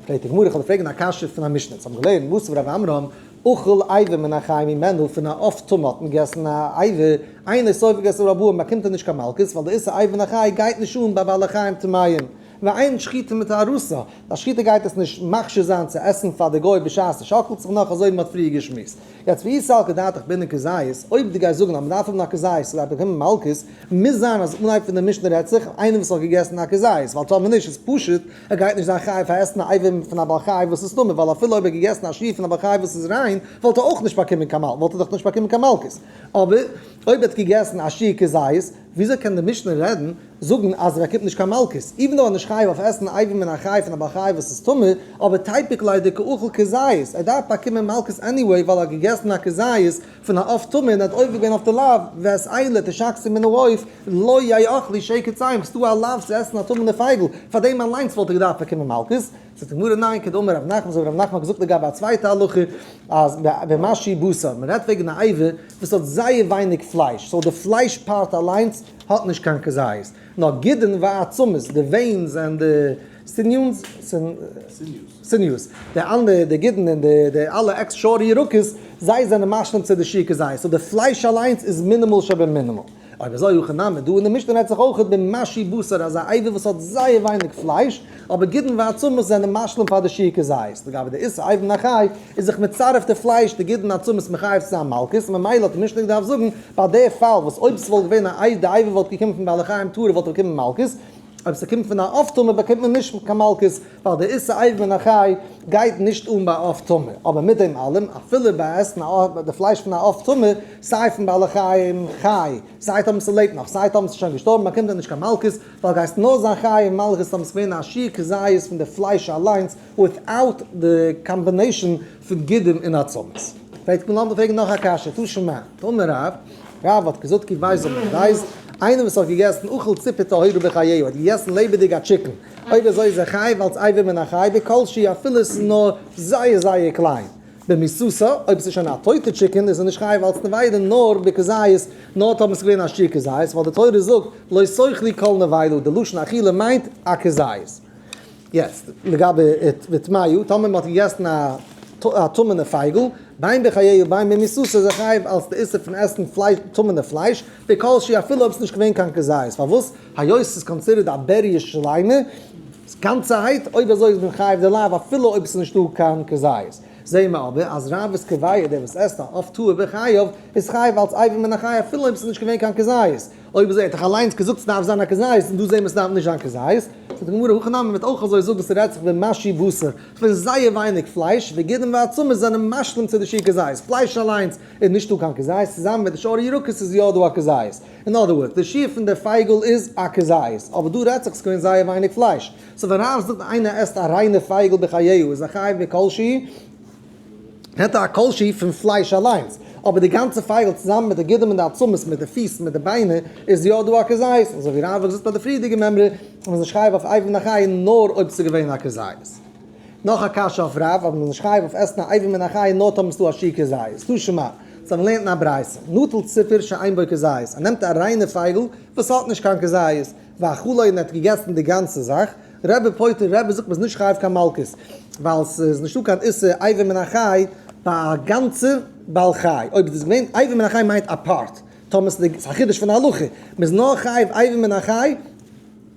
פרעגט די גמרא, איך וועל פרעגן א קשיא פון א משנה, אונז האבן געלערנט מתיב רב עמרם, אכל אבר מן החי ממנו, פון א עוף טמא האט מען געגעסן א אבר, אינו סופג את הארבעים, באקומט ער נישט קיין מלקות, ווייל די איסור אבר מן החי גייט נישט אן ביי בעלי חיים טמאים. ואין שחיטה מטהרתה, די שחיטה גייט עס נישט מכשיר זיין צו עסן פאר די גוי בשעת עס שאקלט זיך נאך אזוי ווי מען האט פריער געשמועסט. יעצט ואי סלקא דעתך בעינן כזית, אויב דו גייסט זאגן אז מען דארף האבן א כזית כדי באקומען מלקות, מוז זיין אז אנהייב פון די משנה רעדט זיך איינער וואס האט געגעסן א כזית, ווייל טאמער נישט איז פשוט ער גייט נישט זיין חייב פאר עסן א אבר פון א בעל חי וואס איז טמא, ווייל אפילו אויב ער האט געגעסן א שיעור פון א בעל חי וואס איז ריין וואלט ער אויך נישט באקומען קיין וואלט ער דאך נישט באקומען קיין מלקות. אבער אויב ער האט געגעסן א שיעור כזית, וויאזוי קען די משנה רעדן זאגן אז ער באקומט נישט קיין מלקות, even though ער איז נישט חייב אויף עסן אבר מן החי פון א בעל חי וואס איז טמא, אבער תיפוק ליה דקאכיל כזית, ער דארף באקומען מלקות anyway ווייל ער האט געגעסן א כזית פון א עוף טמא און ער האט עובר געווען אויף די לאו, ואת אלה תשקצו מן העוף לא יאכלו שקצים, ס'דא א לאו צו עסן א טמא'נע פייגל, פאר דעם אליינס וואלט ער געדארפט באקומען מלקות. זאגט די גמרא ניין, כדאמר רב נחמן, אזוי ווי רב נחמן האט געזאגט לגבי א צווייטע הלכה, אז במשהו בשר, מען רעדט וועגן א אבר וואס האט זייער ווייניג פלייש, so די פלייש part אליינס האט נישט קיין כזית, נאר גידין ועצמות, די veins און די sinews, sinews, די אנדערע, די גידין און די אלע עקס שאר ירקות, זיי זענען משלים צו די שיעור כזית, so די פלייש אליינס איז מינימאל שבמינימאל. אויב אזוי הכא נמי, דא אין די משנה רעדט זיך אויך במשהו בשר אז א אבר וואס האט זייער ווייניג פלייש, אבער גידין ועצמות זענען משלים פאר די שיעור כזית, לגבי די איסור אבר מן החי איז זיך מצרף די פלייש די גידין עצמות מחייב צו זיין מלקות, ממילא האט די משנה געדארפט זאגן ביי די פאל וואס אויב ס'וואלט געווען א אייז די אבר וואלט געקומען פון בעלי חיים טהור וואלט ער באקומען מלקות, אויב ס'קומט פון א עוף טמא באקומט מען נישט קיין מלקות, ווייל די איסור אבר מן החי גייט נישט אן ביי עוף טמא, אבער מיט דעם אלעם אפילו ביי עסן די פלייש פון א עוף טמא, סיי פון בעלי חיים חי, סיי טאמער ס'לעבט נאך, סיי טאמער ס'איז שוין געשטארבן באקומט ער נישט קיין מלקות, ווייל גייסט נאר זיין חייב מלקות טאמער ס'געווען א שיעור כזית פון די פלייש אליינס without די combination פון גידים און עצמות. פרעגט מען לאמיר פרעגן נאך א קשיא, תא שמע, תאמר רב, רב האט געזאגט כי ווייז אויף ווייז, איינער וואס האט געגעסן אכל ציפור טהורה בחייה האט געגעסן לעבעדיג א chicken, אויב אזוי איז ער חייב אלס אבר מן החי בכל שהוא אפילו עס איז נאר זייער זייער קליין. במיתתה, אויב עס איז שוין א טויטע chicken איז ער נישט חייב אלס נבילה נאר בכזית, נאר טאמער עס איז געווען א שיעור כזית, ווייל די תורה זאגט לא תאכלו כל נבילה, די לשון אכילה מיינט א כזית. יעצט לגבי וטמאה, טאמער מען האט געגעסן א טמא'נע פייגל, בין בחייה ובין במיתתה איז ער חייב אלס די איסור פון עסן פלייש טמא'נע פלייש, בכל שהוא אפילו אויב עס איז נישט געווען קיין כזית, פארוואס? היות עס איז considered א בריה שלימה, גאנצערהייט, אויב אזוי איז מען חייב די לאו אפילו אויב עס איז נישטא קיין כזית. זעהן מיר אבער אז רב איז קובע דער וואס עסט א עוף טהור בחייו איז חייב אלס אבר מן החי אפילו אויב עס איז נישט געווען קיין כזית. אויב אזוי האט דאך אליינס געזאגט ס'דארף זיין א כזית און דא זעהן מיר ס'דארף נישט זיין כזית. זאגט די גמרא הכא נמי מ'וועט אויך אזוי זאגן ס'רעדט זיך במשהו בשר פון זייער ווייניג פלייש וגידים ועצמות זענען משלים צו די שיעור כזית. פלייש אליינס איז נישטא קיין כזית צוזאמען מיט די שאר ירקות איז יא דא א כזית. אין other words, די שיעור פון די פייגל איז א כזית, אבער דא רעדט זיך ס'געווען זייער ווייניג פלייש, so ווען רב זאגט איינער עסט א ריינע פייגל בחייו איז ער חייב בכל שהוא, רעדט ער א כל שהוא פון פלייש אליינס, אבער די גאנצע פייגל צוזאמען מיט די גידים און די עצמות מיט די פיס מיט די ביינער איז יא דא א כזית, אזוי ווי רב האט געזאגט ביי די פריערדיגע מימרא אז מ'איז נישט חייב אויף אבר מן החי נאר אויב ס'איז געווען א כזית. נאך א קשיא אויף רב, אז מ'איז נישט חייב אויף עסן א אבר מן החי נאר טאמער ס'איז דא א שיעור כזית. תא שמע. סא מען לערנט אין א ברייתא, נטל ציפור שאין בו כזית, ער נעמט א ריינע פייגל וואס האט נישט קיין כזית, ואכלו און ער האט געגעסן די גאנצע זאך, רבי פוטר, רבי זאגט מ'איז נישט חייב קיין מלקות, ווייל ס'איז נישטא קיין איסור אבר מן החי ביי א גאנצע בעל חי, אויב איז געווען אבר מן החי מיינט א part, טאמער ס'איז א חידוש פון הלכה, מ'איז נאר חייב אבר מן החי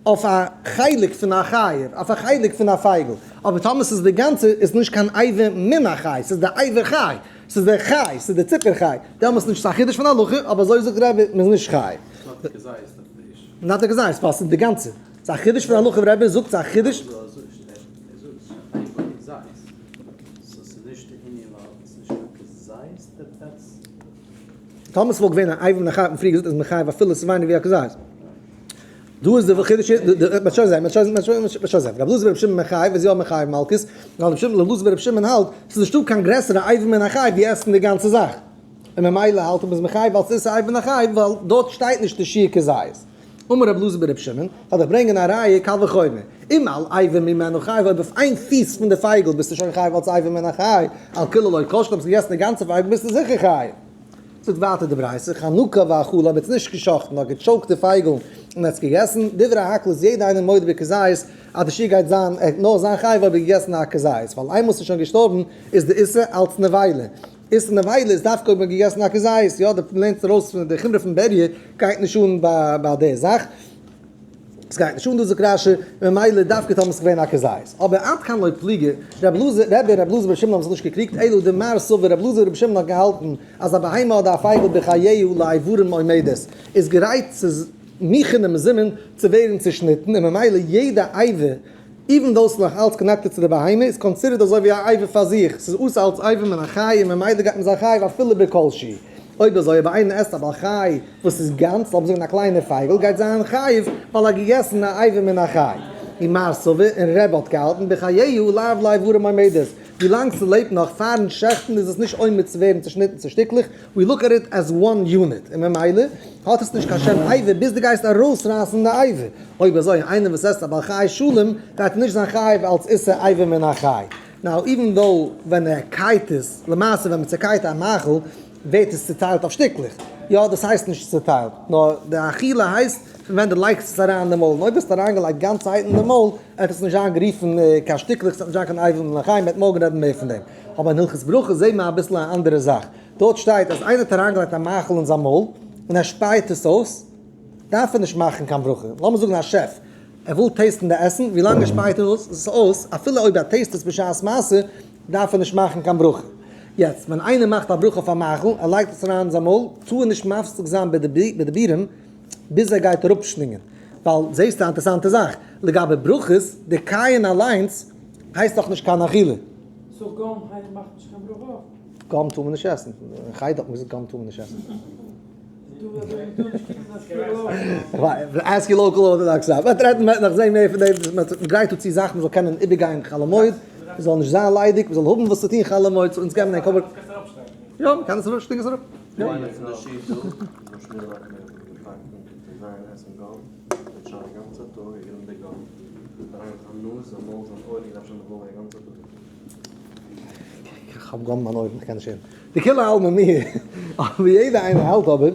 אויף א חלק פון א חי, אויף א חלק פון א פייגל, אבער טאמער ס'איז די גאנצע איז נישט קיין אבר מן החי, ס'איז די אבר חי. ס'איז דער חי, ס'איז דער ציפור חי. דעמאלטס נישט ס'איז א חידוש פון הלכה, אבער אזוי זאגט רבי, מ'איז נישט חי. Not כזית אויף פלייש. Not א כזית, ווייל ס'איז די גאנצע. ס'איז א חידוש פון הלכה ווי רבי זאגט, ס'איז א חידוש. אזוי אזוי ער זאגט ס'איז איין כזית. So ס'איז נישט די ענין ווייל ס'איז נישט קיין כזית that's. טאמער ס'וואלט געווען א אבר מן החי האט מען פריער געזאגט אז מחייב אפילו ס'איז ווייניגער ווי א כזית. דא איז די חידוש, מ'וועט שוין זען, מ'וועט שוין זען. רבי אלעזר ברבי שמעון מחייב איז יא מחייב מלקות, ווייל רבי אלעזר ברבי שמעון האלט ס'איז נישטא קיין גרעסערע אבר מן החי ווי עסן די גאנצע זאך. און ממילא האלט ער מ'איז מחייב ווייל ס'איז אבר מן החי ווייל דארט שטייט נישט די שיעור כזית. אמר רבי אלעזר ברבי שמעון, וועל איך ברענגען א ראיה קל וחומר, אם על אבר ממנו חייב אויב אויף איין פיס פון די פייגל ביסטו שוין חייב אלס אבר מן החי, על כולו לא כל שכן האסט געגעסן די גאנצע פייגל ביסטו זיכער חייב. זאגט ווייטער די ברייתא, חנקה ואכלה האב יעצט נישט גע'שחט'ן נאר גע choke ט די פייגל און עס געגעסן, דברי הכל איז יעדער איינער מודה בכזית אז די שיעור גייט זיין ער נאר זיין חייב אויב ער האט געגעסן א כזית, ווייל איינמאל ס'איז שוין געשטארבן איז די איסור אלס נבילה. איסור נבילה איז דווקא אויב מ'האט געגעסן א כזית, יא די לערנסט ארויס פון די חומרא פון בריה גייט נישט אן ביי די זאך, עס גייט נישט אן דא זאגט רשי, ממילא דווקא טאמער ס'איז געווען א כזית. אבער עד כאן לא פליגי, רבי אלעזר רבי רבי אלעזר ברבי שמעון האבן זיך נישט געקריגט, אלא דמר סבר רבי אלעזר ברבי שמעון האט געהאלטן אז א בהמה אדער א פייגל בחייה לאיברים עומדת איז גרייט צו מוכן ומזומן צו ווערן צושניטן און ממילא יעדע אבר even though ס'איז נאך אלץ connected צו די בהמה איז considered אזוי ווי א אבר פאר זיך, ס'איז אסור אלץ אבר מן החי און ממילא גייט מען זיין חייב אפילו בכל שהוא. אויב אזוי אויב איינער עסט א בעל חי וואס איז גאנץ, לאמיר זאגן א קליינע פייגל, גייט זיין חייב ווייל ער האט געגעסן א אבר מן החי. ומר סבר און רבי האט געהאלטן בחייה לאו לאיברים עומדת, ווילאנג ס'לעבט נאך פארן שעכטן איז עס נישט עומד צו ווערן צושניטן צו שטיקלעך, we look at it as one unit, און ממילא האט עס נישט קיין שם אבר ביז דו גייסט ארויסרייסן די אבר. אויב אזוי איינער וואס עסט א בעל חי שלם גייט נישט זיין חייב אלץ איסור אבר מן החי. Now even though ווען ער קייט עס, למעשה ווען מען צעקייט א מאכל ווערט עס צוטיילט אויף שטיקלעך, יא דאס הייסט נישט צוטיילט, נאר די אכילה הייסט פון ווען דו לייגסט עס אריין אין די מויל, און אויב האסטו אריינגעלייגט גאנצערהייט אין די מויל וועט עס נישט זיין גערופן קיין שטיקלעך, עס וועט נישט זיין קיין אבר מן החי, מען וועט מארגן רעדן מער פון דעם. אבער אין הלכות ברכות זעהט מען אביסל א אנדערע זאך, דארט שטייט אז איינער האט אריינגעלייגט א מאכל אין זיין מויל און ער שפייט עס אויס, דארף ער נישט מאכן קיין ברכה, לאמיר זאגן א שעף, ער וויל taste ן די עסן, ווילאנג ער שפייט עס אויס, אפילו אויב ער taste עס בשעת מעשה, דארף ער נישט מאכן קיין ברכה. יעצט, ווען איינער מאכט א ברכה אויף א מאכל, ער לייגט עס אריין אין זיין מויל, טאר ער נישט מפסיק זיין בדיבורים ביז ער גייט אראפשלינגען. ווייל, זעסטו א אינטערעסאנטע זאך, לגבי ברכות, די קייען אליינס הייסט דאך נישט קיין אכילה. So gum מאכט נישט קיין ברכה אויך? Gum טאר מען נישט עסן. אין חדר האט מען געזאגט gum טאר מען נישט עסן. Ask your local Orthodox רב. מ'וועט רעדן, מ'וועט נאך זען מער פון דעם, מ'וועט גרייט דא צו זאכן מ'זאל קענען איבערגיין חול המועד, מ'זאל נישט זיין ליידיג, מ'זאל האבן וואס צו טון חול המועד, so אונז געבן א cover. יא, מ'קען עס אראפ, שלינג עס אראפ. איך האב gum אין מיין אויערן, איך קען נישט הערן. די כולי עלמא מיר, אבער יעדער איינער האלט אבער,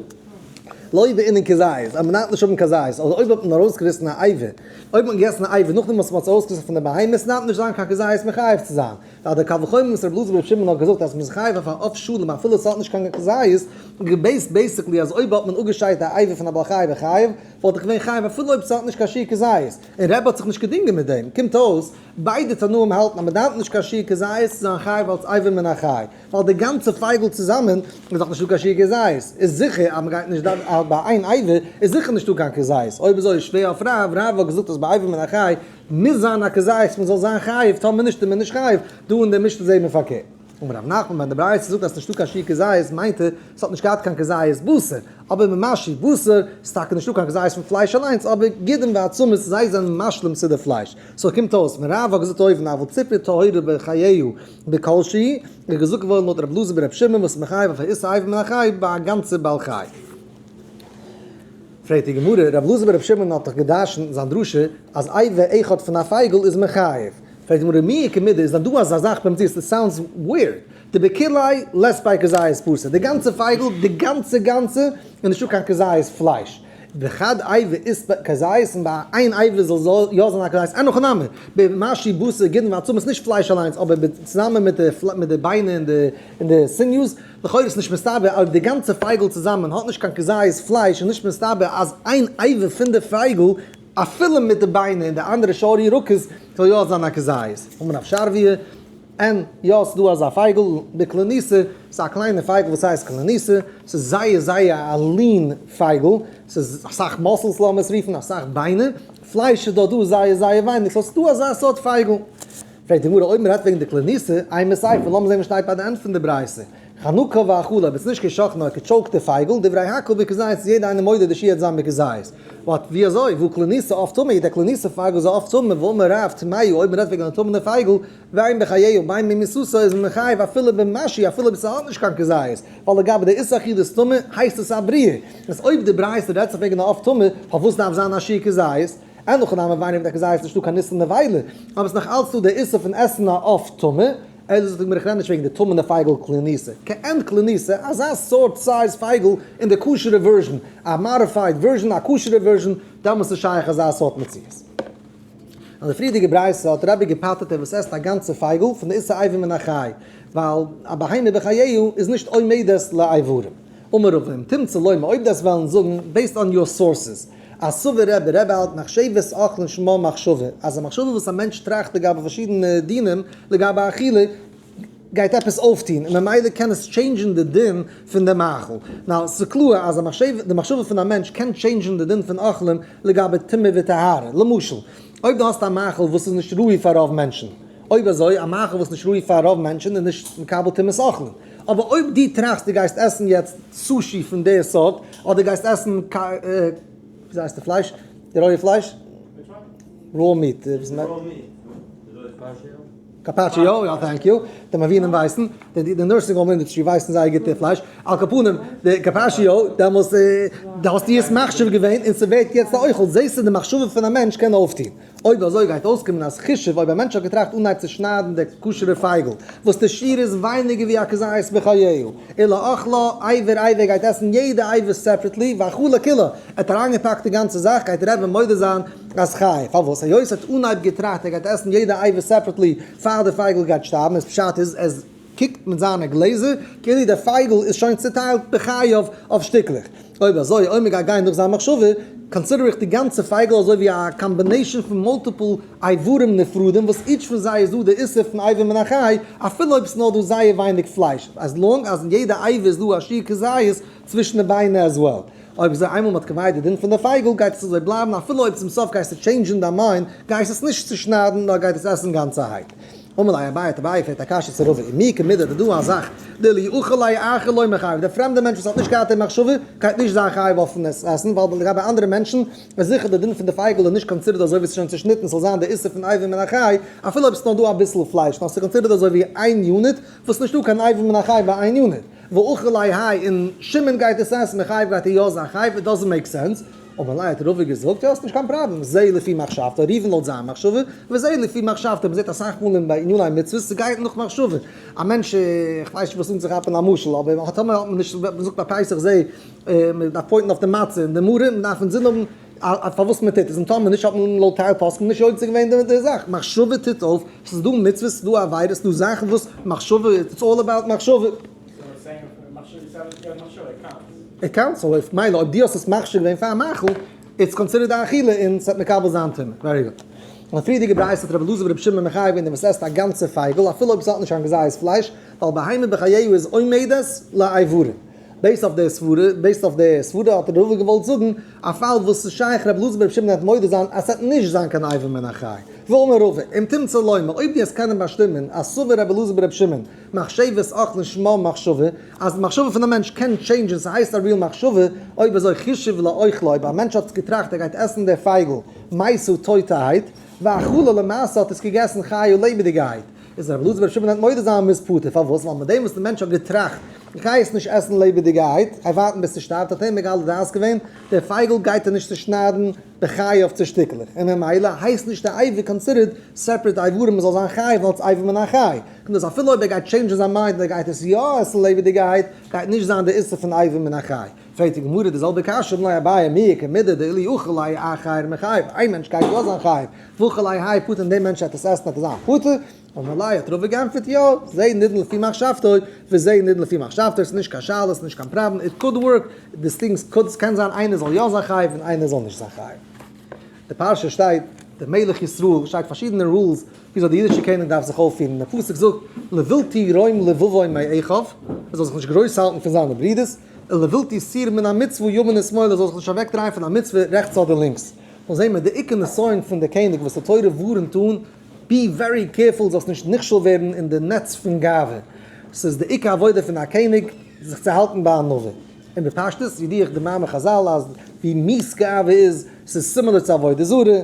לא בעינן כזית, אז מ'דארף נישט האבן קיין זית, אדער אויב האט מען ארויסגעריסן א אבר, אויב האט מען געגעסן א אבר נאכדעם וואס מ'האט עס ארויסגעריסן פון די בהמה, ס'דארף נישט זיין קיין כזית מחייב צו זיין, ווייל דער קל וחומר וואס רבי אלעזר ברבי שמעון האט געזאגט אז מ'איז חייב אויף א עוף שלם אפילו ס'האט נישט קיין כזית, גע base ט basically אז אויב האט מען אפגעשיידט א אבר פון א בעל חי בחייו, וואלט איך געווען חייב אפילו אויב ס'האט נישט קיין שיעור כזית, און רבי האט זיך נישט געדינגען מיט דעם, קומט אויס ביידע תנאים האלטן אז מ'דארף נישט קיין שיעור כזית צו זיין חייב אלס אבר מן החי, ווייל די גאנצע פייגל צוזאמען איז דאך נישטא קיין שיעור כזית, איז זיכער אז מ'גייט נישט דארפן אז ביי איין אבר איז זיכער נישטא קיין כזית, אויב אזוי איז שווער אויף רב, רב האט געזאגט אז ביי אבר מן החי מוז זיין א כזית מ'זאל זיין חייב, טאמער נישט איז מען נישט חייב, דא אין די משנה זעהט מען פארקערט. אמר רב נחמן ווען די ברייתא זאגט אז ס'נישטא קיין שיעור כזית מיינט ער ס'האט נישט געהאט קיין כזית בשר, אבער במשהו בשר איז טאקע נישטא קיין כזית פון פלייש אליינס אבער גידים ועצמות זיי זענען משלים צו די פלייש, so קומט אויס ווען רב האט געזאגט אויבן אבל ציפור טהורה בחייה בכל שהוא איז געזאגט געווארן לויט רב אלעזר ברב שמעון וואס איז מחייב אויף א איסור אבר מן החי ביי א גאנצע בעל חי. פרעגט די גמרא, רב אלעזר ברב שמעון האט דאך גע'דרש'נט אין זיין דרשה אז אבר אחד פון א פייגל איז מחייב. פרעגט די גמרא, מי איכא מידי, איז דען דא אזא זאך במציאות? It sounds weird. דבכוליה לית ביה כזית בשר, די גאנצע פייגל, די גאנצע גאנצע, איז נישטא קיין כזית פלייש. בחד אבר אית ביה כזית, און ביי איין אבר זאל יא זיין א כזית, אין הכי נמי, במשהו בשר גידין ועצמות, נישט פלייש אליינס, אבער צוזאמען מיט די ביינער און די sinews, לכאורה איז נישט מסתבר אויב די גאנצע פייגל צוזאמען האט נישט קיין כזית פלייש איז נישט מסתבר אז איין אבר פון די פייגל אפילו מיט די ביינער און די אנדערע שאר ירקות זאל יא זיין א כזית. אמר רב שרביא, אין, יא, ס'איז דא אזא פייגל, בקלוניתא, ס'איז א קליינע פייגל וואס הייסט קלוניתא, ס'איז זייער זייער א lean פייגל, ס'איז אסאך muscles לאמיר עס רופן, אסאך ביינער, פלייש איז דארט דא זייער זייער ווייניג, so ס'איז דא אזא סארט פייגל. פרעגט די גמרא אויב מ'רעדט וועגן די קלוניתא, אימא סיפא, לאמיר זען וואס שטייט ביי די end פון די ברייתא, חנקה ואכלה, אויב עס איז נישט געשאכטן נאר גע choke טע פייגל, דברי הכל בכזית, איז יעדער איינער מודה די שיעור וועט זיין בכזית. But ווי אזוי? והא קלוניתא עוף טמא, דער קלוניתא פייגל איז א עוף טמא, ואמר רב טמאה, אויב מ'רעדט וועגן א טמא'נע פייגל, בין בחייה בין במיתתה איז מען מחייב אפילו במשהו אפילו אויב ס'האט נישט קיין כזית, ווייל לגבי די איסור אכילת טמא הייסט עס א בריאה. איז אויב די ברייתא רעדט זיך וועגן א עוף טמא, פארוואס דארף זיין א שיעור כזית? אין הכי נמי וויינען מיט א כזית נישטא קיין איסור נבילה, אבער ס'נאך אלץ דא די איסור פון עסן א עוף טמא, אלא זאגט די גמרא איך רעד נישט וועגן די טמא'נע פייגל קלוניתא, כעין קלוניתא, אזא סארט size פייגל אין די כשר'ע version, א modified version, א כשר'ע version, דעמאלס איז שייך אזא סארט מציאות. אין די פריערדיגע ברייתא האט רבי געפטר'ט דער וואס עסט א גאנצע פייגל פון די איסור אבר מן החי, ווייל א בהמה בחייה איז נישט עומדת לאיברים. אמר רבא אם תמצא לומר אויב דאס וועלן זאגן based on your sources אז סבר רבי, רבי האלט מחשבת אוכלין שמה מחשבה, אז א מחשבה וואס א מענטש טראכט לגבי פארשידענע דינים לגבי אכילה גייט עפעס אויפטון און ממילא קען עס change ן די דין פון די מאכל. Now ס'איז קלאר אז א מחשבה, די מחשבה פון א מענטש קען change ן די דין פון אוכלים לגבי טומאה וטהרה. למשל, אויב דו האסט א מאכל וואס איז נישט ראוי פאר רוב מענטשן, אויב אזוי, א מאכל וואס נישט ראוי פאר רוב מענטשן איז נישט מקבל טומאת אוכלים. אבער אויב דו טראכסט דו גייסט עסן יעצט sushi פון די סארט, אדער גייסט עסן וויאזוי הייסט די פלייש? די רויע פלייש? Raw meat. Carpaccio, יא thank you, די מבינים ווייסן, די nursing home industry ווייסן זייער גוט די פלייש, על כל פנים, די carpaccio, דעמאלס די האסט עס מחשיב געווען און ס'ווערט יעצט א אוכל, זעסטו די מחשבה פון א מענטש קען אויפטון. אויב אזוי גייט אויסקומען אז חישב אויב א מענטש האט געטראכט אנהייב צו שניידן די כשר'ע פייגל, וואס די שיעור איז ווייניגער ווי א כזית בחייה, אלא אכלה אבר אבר גייט עסן יעדע אבר separately, ואכלה כולה, ער האט אריינגעפאקט די גאנצע זאך, גייט רבי מודה זיין אז חייב. פארוואס? היות ער האט אנהייב געטראכט ער גייט עסן יעדע אבר separately פאר די פייגל גייט שטארבן, איז פשט איז ער קוקט מיט זיינע גלעזער כאילו דער פייגל איז שוין צוטיילט בחייו אויף שטיקלעך. אויב אזוי, אויב מ'גייט גיין נאך זיין מחשבה, consider איך די גאנצע פייגל אזוי ווי א combination פון multiple איברים נפרדים וואס each פון זיי איז דא די איסור פון אבר מן החי, אפילו אויב ס'נאר דא זייער ווייניג פלייש, as long אז אין יעדע אבר איז דא א שיעור כזית צווישן די ביינער as well. אויב אזוי איינמאל מ'האט קובע די דין פון די פייגל גייט עס אזוי בלייבן אפילו אויב צום סוף גייסטו change ן דיין mind גייסט עס נישט צושניידן נאר גייט עס עסן גאנצערהייט. אמר ליה אביי האט אביי געפרעגט א קשיא צו רבא ומי איכא מידי דא א זאך דאילו אכיל ליה אחר לא מיחייב דער פרעמדער מענטש וואס האט נישט געהאט די מחשבה גייט נישט זיין חייב אויפן עס עסן ווייל לגבי אנדערע מענטשן איז זיכער די דין פון די פייגל איז נישט considered אזוי ווי עס איז שוין צושניטן ס'זאל זיין די איסור פון אבר מן החי אפילו אויב ס'איז נאר דא אביסל פלייש נאר ס'איז considered אזוי ווי איין unit וואס נישטא קיין אבר מן החי ביי איין unit ואכיל ליה האי און שמעון גייט עס עסן מיחייב גייט ער יא זיין חייב it doesn't make sense. אמר ליה האט רבא געזאגט, יא ס'נישט קיין פראבלעם, זה לפי מחשבתו, ראובן לויט זיין מחשבה, וזה לפי מחשבתו, מ'זעט אסאך מאל אין ביי עניני מצוות, ס'גייט נאך מחשבה, א מענטש, איך ווייס נישט וואס אנצוכאפן א משל, אבער מ'האט טאמער האט מען נישט, מ'זאגט ביי פסח זה, מ'דארף point ן אויף די מצה און די מרור, מ'דארף אינזין האבן פארוואס מ'טוט עס, און טאמער נישט האט מען לויט טייל פוסקים נישט יוצא געווען די זאך, מחשבה טוט אויף, ס'איז דא מצוות, ס'איז דא עבירות, ס'איז דא זאכן וואס מחשבה, it's all about מחשבה. It counts, so if מילא אויב דו האסט עס מכשיר געווען פאר א מאכל, it's considered א אכילה און ס'וועט מקבל זיין טומאה. Very good. אין די פריערדיגע ברייתא האט רבי אלעזר ברבי שמעון מחייב געווען דעם וואס עסט א גאנצע פייגל אפילו אויב ס'האט נישט קיין כזית פלייש, ווייל בהמה בחייה איז עומדת לאיברים. Based אויף די סברה, based אויף די סברה האט רבא געוואלט זאגן א פאל וואס איז שייך רבי אלעזר ברבי שמעון וועט מודה זיין אז ס'וועט נישט זיין קיין אבר מן החי. ואמר רבא, אם תמצא לומר, אויב דו וועסט קענען באשטימען אז סבר רבי אלעזר ברבי שמעון מחשבת אוכלין שמה מחשבה, אז די מחשבה פון א מענטש קען change ן, ס'הייסט א real מחשבה, אויב אזוי חישב לאוכלה, אויב א מענטש האט געטראכט ער גייט עסן די פייגל, מתה טויטערהייט, ואכלה למעשה האט עס געגעסן חיה לעבעדיגערהייט, איז רבי אלעזר ברבי שמעון וועט מודה זיין מ'איז פטור, פארוואס? ווייל מיט דעם וואס די מענטש האט געטראכט איך גיי עס נישט עסן לעבעדיגערהייט, איך גיי ווארטן ביז ס'שטארבט, האט ער מגלה דעת געווען, די פייגל גייט ער נישט צושניידן, בחייו צו שטיקלעך, און ממילא הייסט נישט די אבר considered separate איברים מ'זאל זיין חייב אלס אבר מן החי, קומט אויס אפילו אויב ער גייט change ן זיין mind און ער גייט עס יא עסן לעבעדיגערהייט גייט נישט זיין די איסור פון אבר מן החי. פרעגט די גמרא די זעלבע קשיא אמר ליה אביי מי איכא מידי דאילו אכיל ליה אחר מיחייב, איין מענטש גייט יא זיין חייב, ואכיל ליה האי פטור און דער מענטש וועט עס עסן וועט ער זיין פטור, אמר ליה האט רבא גענטפערט יא, זה נידון לפי מחשבתו, וזה נידון לפי מחשבתו, ס'איז נישט קיין שאלה, ס'איז נישט קיין פראבלעם, it could work, this things could, ס'קען זיין איינער זאל יא זיין חייב און איינער זאל נישט זיין חייב. די פרשה שטייט. דער מלך ישראל, שטייט פארשידענע rules וויאזוי דער אידישער קעניג דארף זיך אויפפירן, דער פסוק זאגט לבלתי רום לבבו מאחיו, ער זאל זיך נישט גרויס האלטן פון זיינע ברודערס, ולבלתי סור מן המצוה ימין ושמאל, ער זאל זיך נישט אוועקדרייען פון א מצוה רעכטס אדער לינקס. דא זעהן מיר די עיקר נסיון פון דער קעניג וואס די תורה ווארענט אן, be very careful זאלסט נישט נכשל ווערן אין די נעץ פון גאווה. ס'איז די עיקר עבודה פון א קעניג זיך צו האלטן ביי ענווה. און בפשטות ידיע איך די מאמר חזל אז ווי מיאוס גאווה איז, ס'איז similar צו עבודה זרה,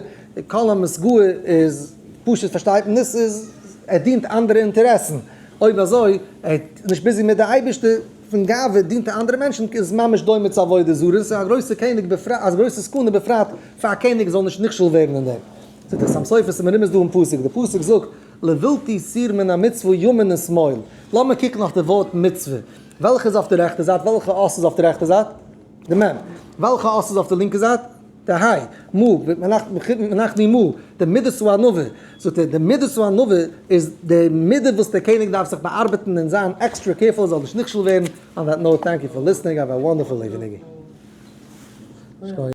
כל המתגאה איז פשוט פארשטייט מען עס איז ער דינט אנדערע אינטערעסן, אויב אזוי ער איז נישט busy מיט די אייבערשטער, פון גאווה דינט ער אנדערע מענטשן איז ממש דומה צו עבודה זרה, ס'איז א גרויסע קעניג בפרט א גרויסע סכנה בפרט פאר א קעניג זאל נישט נכשל ווערן אין דעם. זאגט דער חתם סופר ס'איז מרומז דא אין פסוק, די פסוק זאגט לבלתי סור מן המצוה ימין ושמאל, לאמיר קוקן אויף די ווארט מצוה, וועלכע איז אויף די רעכטע זייט? וועלכע אות איז אויף די רעכטע זייט? די מ'. וועלכע אות איז אויף די לינקע זייט? די ה'. מו, מנחנו מו, די מידת הענווה. זאגט ער, די מידת הענווה איז די מידה וואס דער קעניג דארף זיך באארבעטן און זיין extra careful ער זאל נישט נכשל ווערן. On that note, thank you for listening, have a wonderful evening.